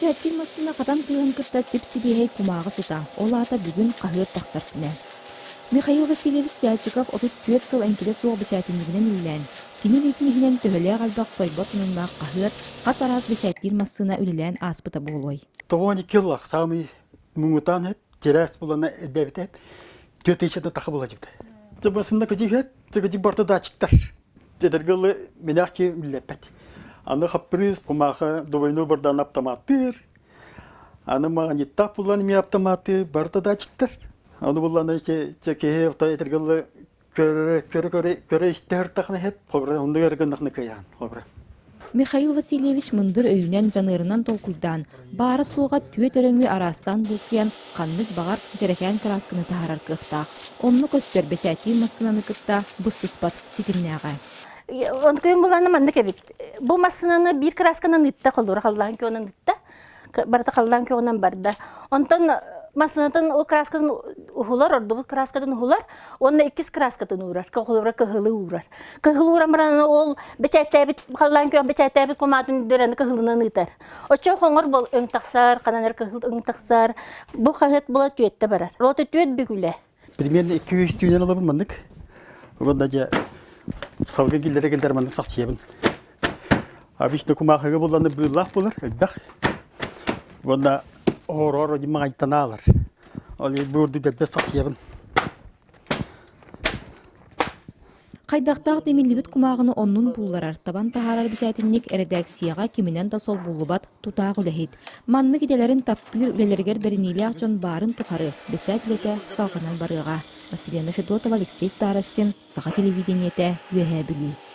Бэчээттиир массыына хатан тыаһын кытта сип-сибиэһэй кумааҕы сыта, ол аата бүгүн хаһыат тахсар күнэ. Михаил Васильевич Сячиков 34 сыл эҥкилэ суох бэчээтинньигинэн үлэлээн, кини илиитин иһинэн төһөлөөх элбэх сойбот сонуннаах хаһыат, хас араас бэчээттиир массыына үлэлээн ааспыта буолуой? Тоҕо кыллах самый муҥутаан эп, террас булана элбэбитэ, 4000 таха була дьибитэ. Басында кыжы хэп, барта датчиктар. Эдэргэлы минах ки билеппет. Аны хаппырыыс кумааха двойной бардан автоматтыр. Аны магниттаах булан ми автоматы барта датчиктар. Аны булланы че че киһи этергелы көрө көрө көрө көрө истэр тахна хеп хобра онду эргыннахны кыян хобра. Михаил Васильевич мындыр өйүнэн, дьаныарынан толкуйдаан, баара-суоҕа түөт өрөҥү араастаан булкуйан, ханнык баҕар дьэрэкээн кыраасканы таһаарар кыахтаах. Онно көстөр бэчээттиир массыынаны кытта быстыспат ситимнээҕэ. Онтуйум буланы маннык эбит. Бу массыынаны биир кыраасканан ыытта, холура халлаан күөнэн ыытта. Барыта халлаан күөҕүнэн барда. Онтон массыынатын ол краскатын уһулар, ордубут краскатын уһулар, уонна иккис краскатын уурар, холобура кыһылы уурар. Кыһыл ууран баран ол бэчээттээбит халлаан күөх бэчээттээбит кумаатын дөрөну кыһылынан ыытар. Оччо хоҥор бол өҥ тахсар, ханан эрэ кыһыл өҥ тахсар. Бу хаһыат була түөттэ барар. Ол түөт бүгүлэ. Примерно 200 түүнен алабын маннык. Уонна дьэ салгын киллэрэ киллэр маннык сахсыйабын. Обычно кумаахыга булланы быыллаах булар, элбэх. Уонна оһороор маҕайтанаалар. Ол буурду дэлбэ сахсыйабын. Хайдахтаах тимиллибит кумааҕыны оннун булларар, табан таһаарар бэчээтинньик эрэдээксийэҕэ киминэн да солбуллубат тутаах үлэһит. Маннык идэлэрин таптыыр үлэлэригэр бэриниилээх дьон баарын тухары бэчээт үлэтэ салҕанан барыаҕа. Василена Федотова, Алексей Старостин, Саха телевидениетэ, Үөһээ Бүлүү.